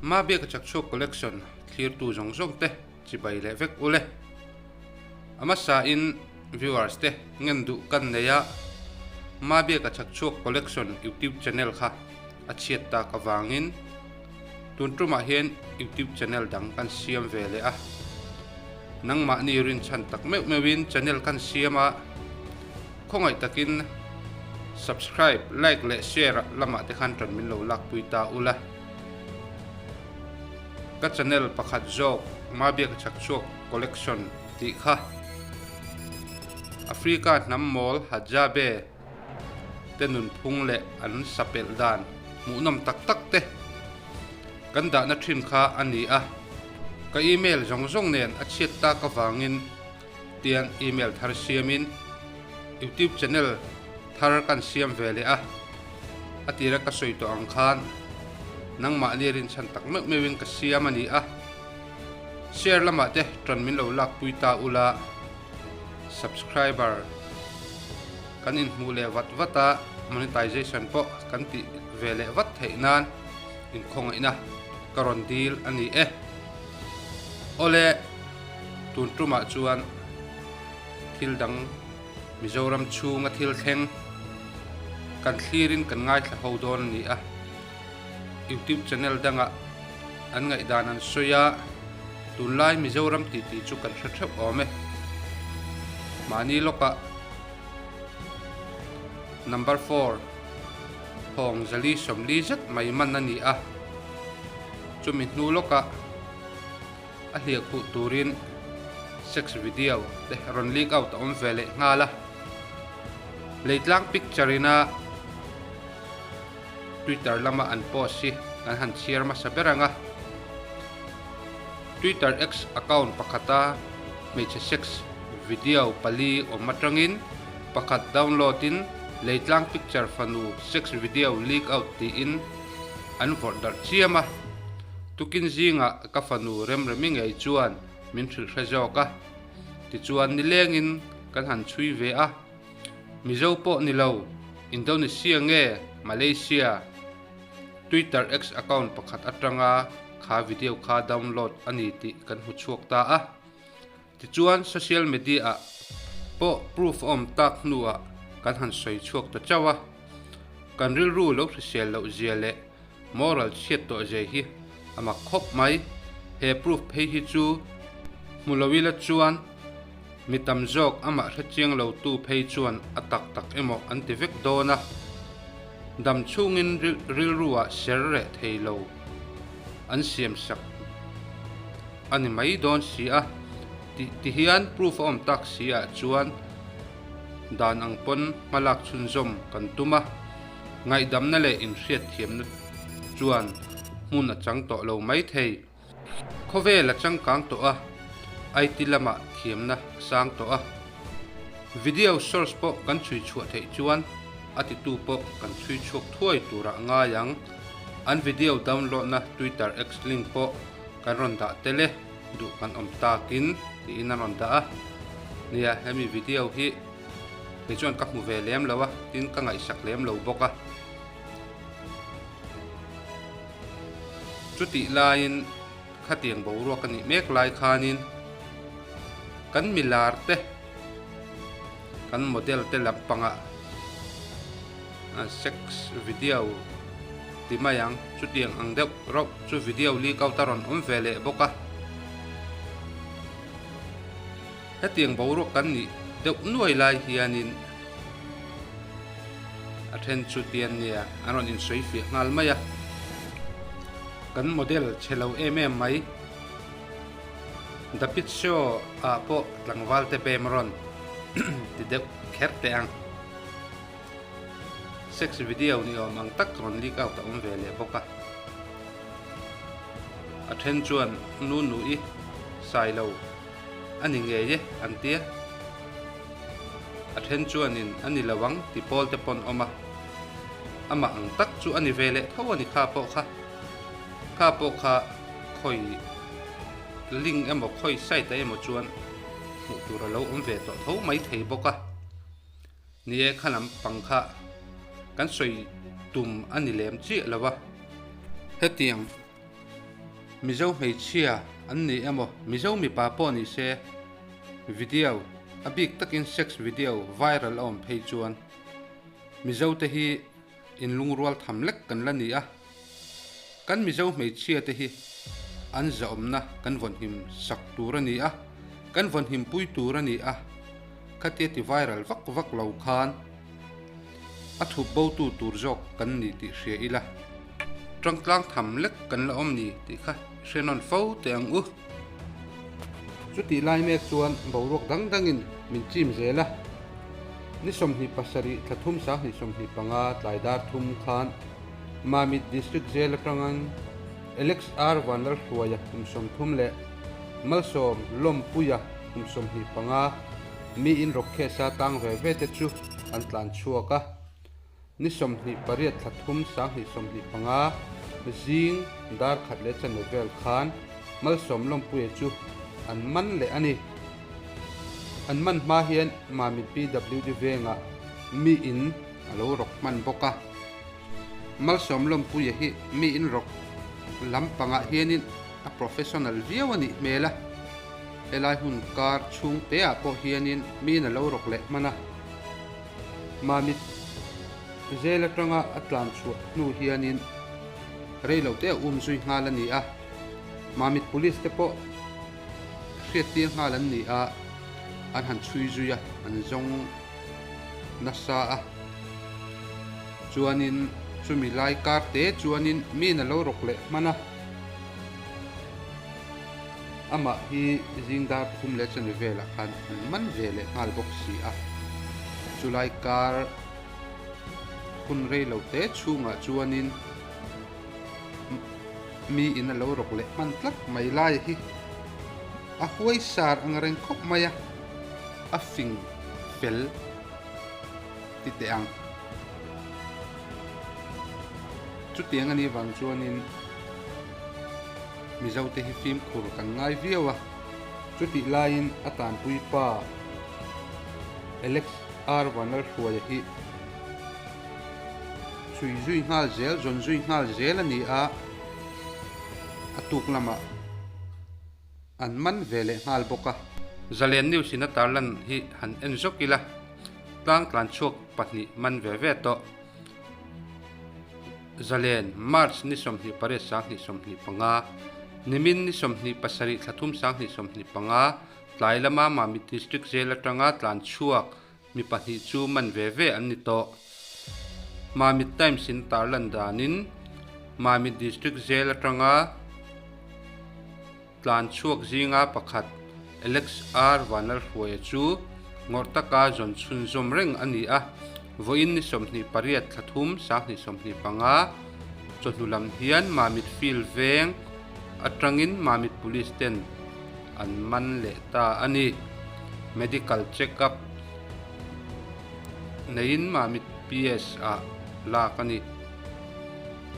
Mabiaka Chakchhuak Collection thlirtu zawng zawng te chibai leh vek ule. A hmasain viewers te ngen duh kan nei a, Mabiaka Chakchhuak Collection YouTube channel kha a chhiat tak avangin tun tumah hian YouTube channel dang kan siam ve leh a. Nangmahni rinchhan tak meuh meuhin channel kan siam a, khawngaih takin subscribe, like leh share lamah te khan tan min lo lakpui ta ula. Ka channel pakhat zawk Mabiaka Chakchhuak Collection tih kha Africa hnam mawl Hadzabe te nunphung leh an sapelh dan hmuhnawm tak tak te kan dahna thin kha a ni a. Ka email zawng zawng nen a chhiat tak avangin tiang email thar siamin YouTube channel thar kan siam ve leh a, a tira ka sawi tawh ang khan nangmahni rinchhan tak meuh meuhin ka siam a ni a. Share lamah te tan min lo lakpui ta ula. Subscriber kan inhmuh leh vat vat a, monetization pawh kan tih ve leh vat theih nan inkhawngaihna ka rawn dil a ni e. Awle, tun tumah chuan thil dang Mizoram chhunga thil thleng kan thlirin kan ngaithla ho dawn a ni a. Youtube channel dangah an ngaihdan an sawi a, tunlai Mizoram titi chu kan hre theuh awm e. Mahni lawkah Number four Hawng Zali 40 zet mai man a ni a, chumi hnu lawkah a hliah khuh turin sex video te rawn leak out a awm ve leh nghal a. Leitlang picture ina Twitter lama an post hi kan han chhiar hmasa ber ang a. Twitter X account pakhata hmeichhe sex video pali awm atangin pakhat download in Leitlang picture fanu sex video leak out tiin an vawrh darh chiam a. Tukin zingah ka fanu Remremi ngei chuan min hrilh hre zawk a. Tichuan nilengin kan han chhui ve a. Mizo pawh ni lo, Indonesia nge Malaysia? Twitter X account pakhat atanga kha video kha download a ni tih kan hmu chhuak ta a. Tichuan social media ah pawh proof a awm tak hnuah kan han sawi chhuak ta chauh a. Kan rilru lo hrisel loh zia leh moral chhiat tawh zia hi a mak khawp mai. He proof phei hi chu hmu lo ila chuan Mi tam zawk amah hrechiang lo tu phei chuan a tak tak emaw an ti vek dawn a, dam chhungin rilruah ser reh thei lo an siam sak a ni mai dawn si a, tih ti hian proof a awm tak si ah chuan dan ang pawn hmalak chhunzawm kan tum a, ngaihdamna leh inhriatthiamna chuan hmun a chang tawh lo mai thei. Khawvel a changkang tawh a, IT lamah thiamna a sang tawh a. Video source pawh kan chhui chhuah theih chuan a titu pawh kan chhui chhuak thuai turah ngai ang. An video download na Twitter X link pawh kan rawn dah tel e, duh kan awm takin tiin a rawn dah a. Nia, hemi video hi kei chuan ka hmu ve lem lo a, tin ka ngaihsak lem lo bawk a. Chutih laiin khatiang boruak a nih mek lai khanin kan milar te kan model te lampangah sex video ti mai ang chutiang ang deuh rauh chu video leak out a rawn awm ve leh bawk a hetiang boruak kan nih deuh nuai lai hianin. A then chu tian nia an rawn insawi fiah nghal mai a, kan model chhe lo em em mai. The Pit Show ah pawh tlangval te bem rawn ti deuh kher teh ang. Sex video ni awm ang tak rawn leak out a awm ve leh bawk a. A then chuan nu nu i sai lo a ni ngei e an tia. A then chuanin a ni lo ang ti pawl te pawn awm a, amah ang tak chu a ni ve leh tho a ni kha pawh kha. Kha pawh kha khawi link emaw khawi site ah emaw chuan hmuh tur a lo awm ve tawh tho mai thei bawk a. Ni e kha lampang kha kan sawi tum a ni lem chiah lo a. Hetiang. Mizo hmeichhia an ni emaw, Mizo mipa pawh ni se, video, a bik takin sex video viral a awm phei chuan Mizo te hi inlungrual tham lek kan la ni a. Kan Mizo hmeichhia te hi an zahawmna kan vawnhim sak tur a ni a, kan vawnhim pui tur a ni a, khatia ti viral vak vak lo khan a thup bo tu tur zawk kan ni tih hria ila. Tangtlang tham lek kan la awm ni tih kha hre nawn fo teh ang u. Chutih lai mek chuan boruak dang dangin min chim zel a, ni 27 thla thum 2025 tlai dar thum khan Mamit District Jail atangin Alex R Vanlalhruaia kum 30 leh Malsawm Lawmpuia kum 25 miin Rokhesa tang ve ve te chu an tlan chhuak a. Ni 28 thla thum 2025 zing dar khat leh chanel vel khan Malsawm Lawmpuia chu an man leh a ni. An man hma hian Mamit PWD vengah miin a lo rawk hman bawk a. Malsawm Lawmpuia hi miin rawk lampangah hianin a professional viau a nih hmel a, helai hun kar chhung teah pawh hianin miin a lo rawk leh hman a. Mamit zel atanga a tlan chhuah hnu hianin reilote a um zui nghal a ni a, Mamit Police te pawh hriattir nghal an ni a, an han chhui zui a, an zawng nasa a. Chuanin chumi lai kar te chuanin miin a lo rawk leh hman a, amah hi zing dar thum leh chani velah khan an man ve leh nghal bawk si a. Chulai kar hun rei lo te chhungah chuanin miin a lo rawk leh hman tlat mai lai hi a huai sar ang reng khawp mai a, a fing fel ti teh ang. Chutiang a nih vang chuanin Mizote hi fimkhur kan ngai viau a, chutih laiin a tanpui pa Alex R Vanlalhruaia hi chhui zui nghal zel, zawn zui nghal zel a ni a, a tuk lamah an man ve leh nghal bawk a. Zalen News in a tarlan hi han en zawk ila, tlang tlan chhuak pahnih man ve ve tawh. Zalen, March ni 28 2025, nimin ni 27 thla thum 2025, tlai lama Mamit District Jail atanga tlan chhuak mi pahnih chu man ve ve an ni tawh. Mamit Times in tarlan danin Mamit District Jail atanga Tlan chhuak zinga pakhat Alex R Vanlalhruaia chu ngawrh taka zawn chhunzawm reng a ni a, vawiin ni 28 thla thum 2025 chawhnu lam hian Mamit Field veng atangin Mamit Police ten an man leh ta a ni. Medical check up neiin Mamit PS ah lak a ni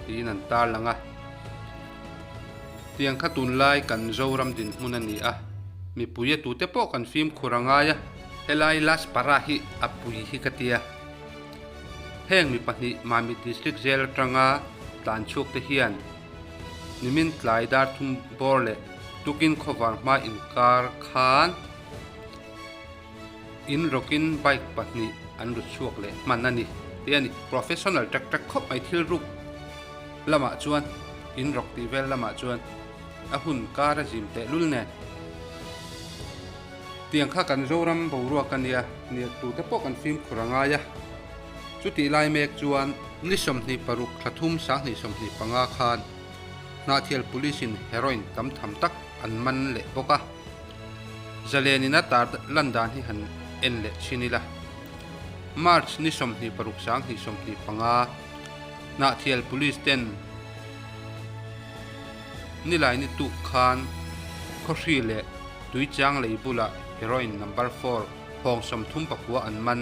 tiin an tarlang a. Tiang kha tunlai kan Zoram dinhmun a ni a, mipui a tute pawh kan fimkhur a ngai a. Helai last para hi a pui hi ka tia. Heng mi pahnih Mamit District Jail atanga tlan chhuak te hian nimin tlai dar thum bawr leh tukin khawvar hma inkar khan in rawkin bike pahnih an ru chhuak leh hman a ni tih a ni. Professional ṭek ṭek khawp mai thil ruk lamah chuan in rawk tih vel lamah chuan a hun kar a zim teh lul nen. Tiang kha kan Zoram boruak a nia, nia tute pawh kan fimkhur a ngai a. Chutih lai mek chuan ni 26 thla thum 2025 khan Hnahthial Police in heroin tam tham tak an man leh bawk a. Zalen in a tar lan dan hi han en leh chhin ila. March ni 26 2025 Hnahthial Police ten nilai ni tuk khan Khawhri leh Tuichang lei bulah heroin number four hawng 39 an man.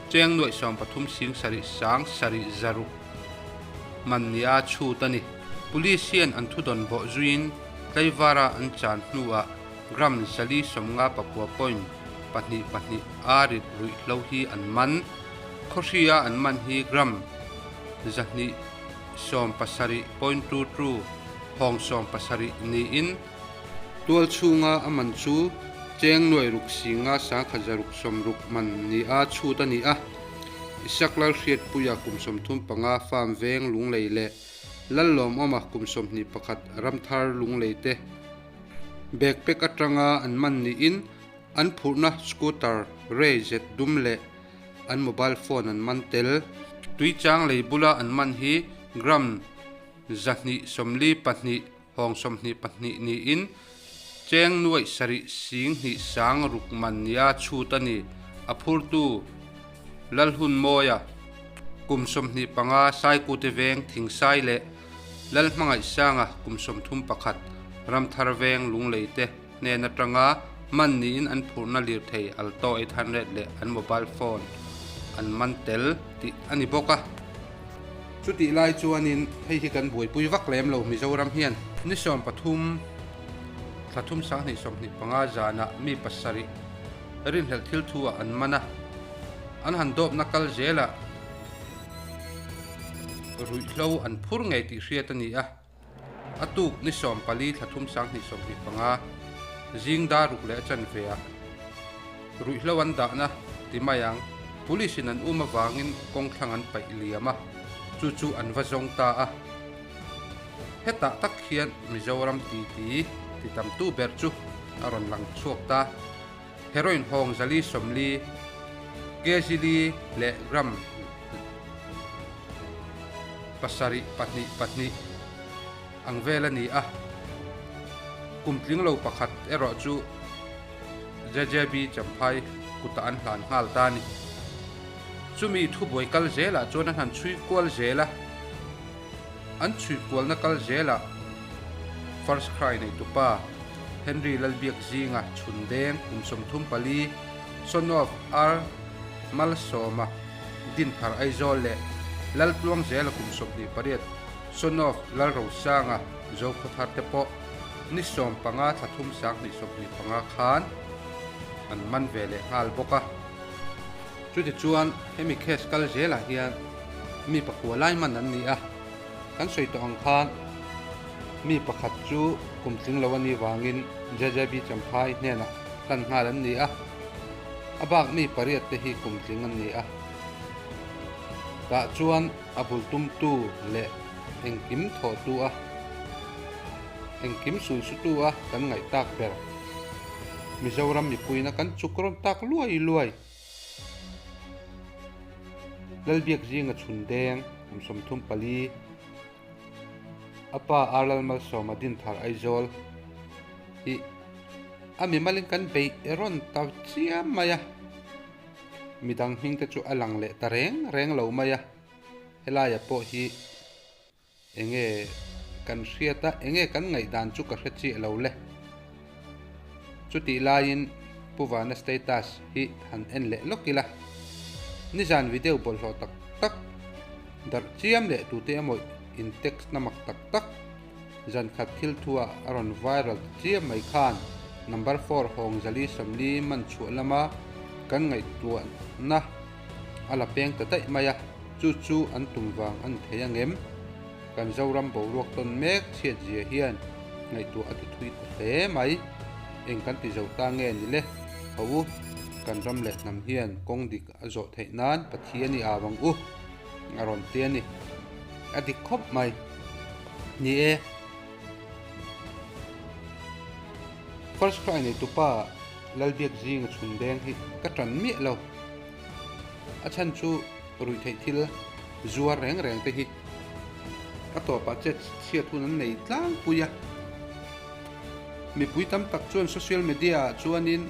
Cheng nuaih 13 sing sarih sang sarih zaruk man nia chhut a ni. Police hian an thudawn bawh zuiin tlaivara an chan hnuah gram 459 point pahnih pahnih a rit ruihhlo hi an man. Khawhria an man hi gram 217 point two two. Hawng 70 niin tual chhunga a man chu cheng nuai ruk singa sangkhat zaruk sawmruk man nia chhut a ni a. Isak Lalhriatpuia kum 35 farm veng Lunglei leh Lallawmawma kum 21 Ramthar Lunglei te backpack atanga an man niin an phurhna scooter Ray zet dum leh an mobile phone an man tel. Tuichang lei bula an man hi gram 242 hawng 22 niin cheng nuaih sarih sing hnih sang ruk man nia chhut a ni. A phurtu Lalhunmawia kum 25 Saikute veng Thingsai leh Lalhmangaihsanga kum 31 Ramthar veng Lunglei te hnen atanga man niin an phurhna lirthei Alto 800 leh an mobile phone an man tel tih a ni bawk a. Chutih lai chuanin hei hi kan buaipui vak lem lo Mizoram hian ni 13 thla thum sanghnih 25 zanah mi pasarih rinhlelh thil thu ah an man a, an han dawpna kal zelah ruihhlo an phur ngei tih hriat a ni a. A tuk ni 14 thla thum sanghnih 25 zing dar ruk leh a chanve ah ruihhlo an dahna ti mai ang. Police in an um avangin kawng thlang an paih liam a, chu chu an va zawng ta a. Hetah tak hian Mizoram titi ti tamtu ber chu a rawn lang chhuak ta. Heroin hawng zali 40, kg li leh gram 7 pahnih pahnih ang vel a ni a. Kum tling lo pakhat erawh chu JJB Champhai kutah an hlan nghal ta a ni. Chumi thubuai kal zelah chuan an han chhui kual zel a, an chhui kualna kal zelah First Cry neitupa Henry Lalbiak zinga chhun deng kum 34 son of R Malsawma Dinthar Aizawl leh Laltluang zela kum 28 son of Lalrosanga Zokhawthar te pawh ni 15 thla thum sanghnih 25 khan an man ve leh nghal bawk a. Chutichuan hemi case kal zelah hian mi pakua lai man an ni a, kan sawi tawh ang khan mi pakhat chu kum tling lo a nih vangin JJB Champhai hnenah hlan nghal an ni a, a bak mi pariat te hi kum tling an ni a. Tah chuan a bul tumtu leh engkim thawhtu a, engkim sulsutu a kan ngaih tak ber. Mizoram mipuina kan chuk rawn tak luai luai. Lalbiak zinga chhun deng kum 34 a pa Arlal Malsawma Dinthar Aizawl hi a mimalin kan beih rawn ta chiam mai a, midang hming te chu a lang leh ta reng reng lo mai a, helaia pawh hi Enge kan hriat a, enge kan ngaihdan chu ka hre chiah lo le. Chutih laiin Pu Vana status hi han en leh lawk ila. Nizan video bawlhhlawh tak tak darh chiam leh tute emaw in text na mak tak tak zan khat thil thu ah a rawn viral ta chiam mai khan number four hawng zali 40 man chhuah lama kan ngaihtuahna a la peng ta daih mai a, chu chu an tum vang a ni thei angem? Kan Zoram boruak tawn mek chhiat zia hian ngaihtuah a ti thui ta hle mai. Eng kan ti zo ta nge ni le? Ho u, kan ram leh hnam hian kawng dik a zawh theih nan Pathian i au ang u, a rawn ti a ni. A dik khawp mai. Ni e. First cry neitupa Lalbiak zinga chhun deng hi ka tan miah lo. A chhan chu ruih theih thil zuar reng reng te hi a tawpah chet chhiat hun an nei tlangpui a. Mipui tam tak chuan social media ah chuanin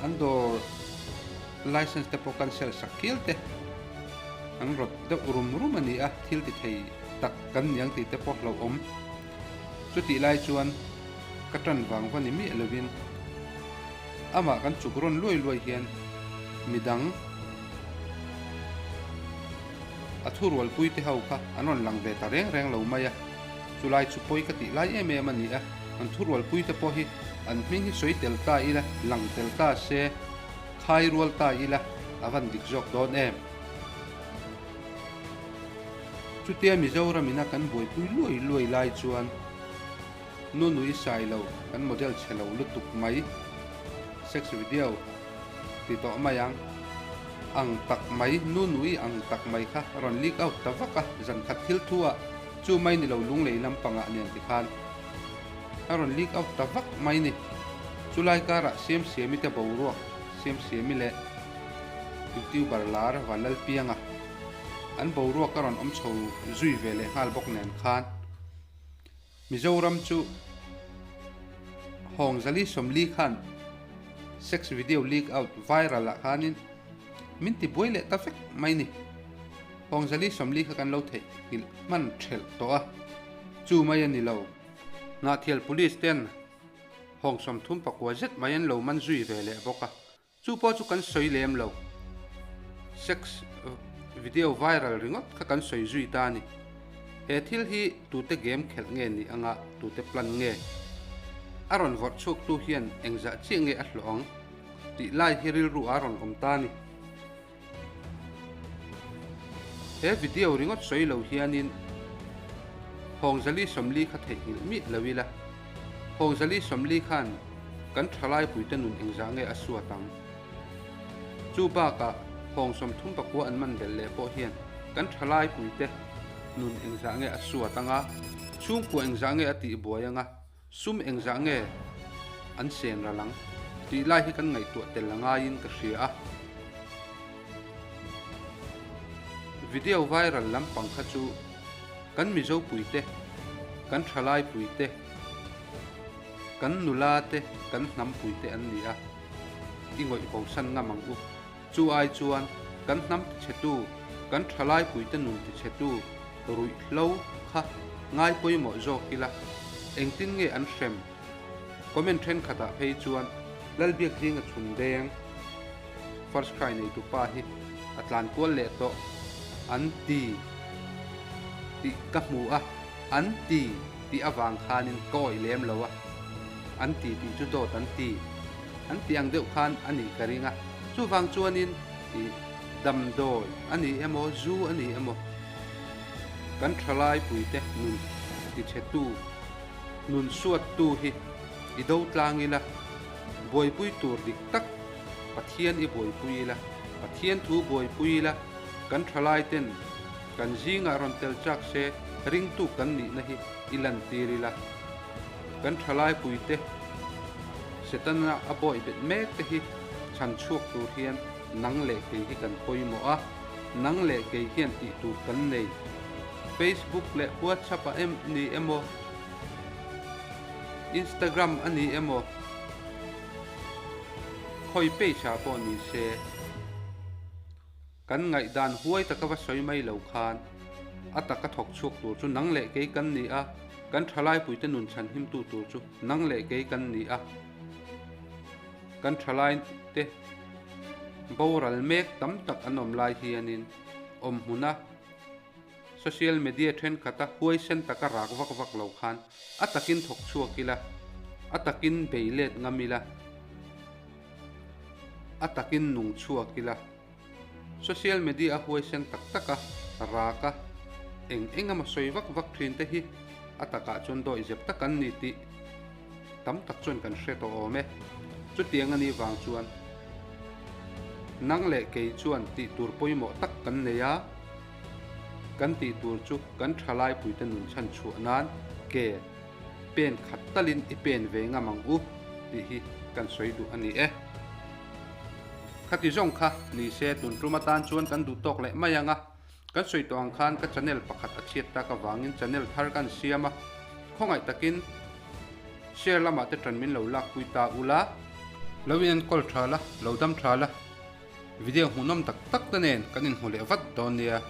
an dawr license te pawh cancel sak hial te an rawt deuh rum rum a ni a, thil ti thei tak kan niang tih te pawh hlauhawm. Chutih lai chuan ka tan vang va ni miah lovin amah kan chuk rawn luai luai hian midang a thurualpui te ho kha an rawn lang ve ta reng reng lo mai a, chulai chu pawi ka tih lai em em a ni a, an thurualpui te pawh hi an hming hi sawi tel ta ila, lang tel ta se, khai rual ta ila a van dik zawk dawn em. Chutia Mizoram ina kan buaipui luai luai lai chuan Nunui Sailo kan model chhe lo lutuk mai sex video ti tawh mai ang ang tak mai Nunui ang tak mai kha rawn leak out ta vak a zan khat thil thu ah chu mai ni lo lunglei lampangah nen tikhan a rawn leak out ta vak mai ni. Chulai karah Siamsiami te boruak Siamsiami leh Youtuber lar Vanlalpianga an boruak a rawn awm chho zui ve leh nghal bawk nen khan Mizoram chu Hawng Zali Sawmli khan sex video leak out viral ah khanin min ti buai leh ta vek mai ni. Hawng Zali Sawmli kha kan lo theihnghilh hman thelh tawh a, chu mai a ni lo. Hnahthial Police ten Hawng 34 zet mai an lo man zui ve leh bawk a, chu pawh chu kan sawi lem lo. Sex video viral ringawt kha kan sawi zui ta a ni. He thil hi tute game khelh nge ni anga tute plan nge? A rawn vawrh chhuaktu hian engzah chiah nge a hlawh ang tih lai hi rilru a rawn awm ta a ni. He video ringawt sawi lo hianin Hawngzali Sawmli kha theihnghilh miah lo ila, Hawngzali Sawmli khan kan thalaipuite nun engzah nge a suat ang? Chu bakah Hawng 39 an man belh leh pawh hian kan thalaipuite nun engzah nge a suat ang a, chhungkua engzah nge a tihbuai ang a, Sum engzah nge an sen ral ang tih lai hi kan ngaihtuah tel a ngaiin ka hria a. Video viral lampang kha chu kan Mizo puite, kan thalai puite, kan nula te, kan hnam puite an ni a, i ngawih bosan ngam ang u. Chu ai chuan kan hnam tichhetu, kan thalai puite nun tichhetu ruihhlo kha ngai pawimawh zawk ila, engtin nge an hrem? Comment thenkhatah phei chuan Lalbiak zinga chhun deng first cry neitu pa hi a tlan kual leh tawh an ti tih ka hmu a, an ti tih avang khanin ka awih lem lo a, an ti tih chu dawt an ti. An tih ang deuh khan a nih ka ring a, chuvang chuanin ih damdawi a ni emaw zu a ni emaw kan thalai puite nun tichhetu, nun suattu hi i do tlang ila, buaipui tur dik tak Pathian i buaipui ila, Pathian thu buaipui ila, kan thalai ten kan zingah rawn tel chak se ringtu kan nihna hi i lantir ila, kan thalai puite Setana a bawih bet mek te hi chhan chhuak tur hian nang leh kei hi kan pawimawh a, nang leh kei hian tih tur kan nei. Facebook leh WhatsApp ah em ni emaw, Instagram a ni emaw, khawi page ah pawh ni se, Kan ngaihdan huai taka va sawi mai lo khan a taka thawk chhuak tur chu nang leh kei kan ni a, kan thalaipuite nun chhanhimtu tur chu nang leh kei kan ni a. Kan thalaite boral mek tam tak an awm lai hianin awm hmuna social media thenkhat a huaisen taka rak vak vak lo khan a takin thawk chhuak ila, a takin bei let ngam ila, a takin nung chhuak ila. Social media a huaisen tak tak a, rak a, eng eng emaw sawi vak vak thin te hi a takah chuan dawi zep tak an ni tih tam tak chuan kan hre tawh awm e. Chutiang a nih vang chuan nang leh kei chuan tih tur pawimawh tak kan nei a, kan tih tur chu kan thalai puite nun chhan chhuah nan ke pen khat talin i pen ve ngam ang u tih hi kan sawi duh a ni e. Khati zawng kha ni se tun tum atan chuan kan duh tawk leh mai ang a, kan sawi tawh ang khan ka channel pakhat a chhiat tak avangin channel thar kan siam a, khawngaih takin share lamah te tan min lo lakpui ta ula. Lo in enkawl tha la, lo dam tha la, video hmuhnawm tak tak te nen kan inhmu leh vat dawn nia.